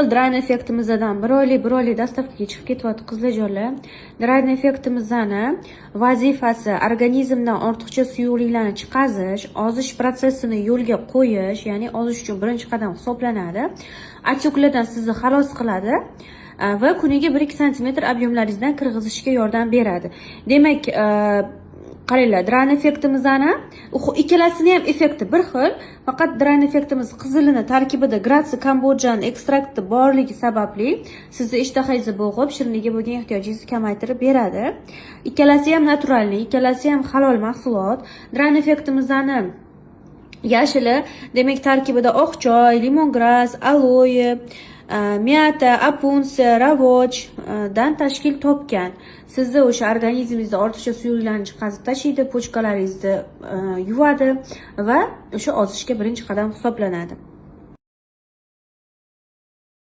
Drayn effektimizdan bir oylik, bir oylik доставка ga chiqib ketyapti, qizlarjonlar. Drayn effektimizni vazifasi organizmdan ortiqcha suyuqliklarni chiqazish, ozish protsessini yo'lga qo'yish, ya'ni ozish uchun birinchi qadam hisoblanadi. Отёк lardan sizni xalos qiladi va kuniga 1-2 santimetr объем laringizdan kirgizishga yordam beradi. Demak, qaranglar, drayn effektimizni ikkalasini ham effekti bir xil, faqat drayn effektimiz qizilini tarkibida Grazi Kambodjani ekstrakti borligi sababli sizni ishtahangizni bo'g'ib, shirinlikka bo'lgan ehtiyojingizni kamaytirib beradi. Ikkalasi ham натуральный, ikkalasi ham halol mahsulot. Drayn effektimizni yashili, demak, tarkibida oq choy, limongras, aloe, мята, opunsiya, ravochdan tashkil topgan. Sizni o'sha organizmingizda ortiqcha suyuqliklarni chiqazib tashlaydi, почка laringizni yuvadi va o'sha ozishga birinchi qadam hisoblanadi.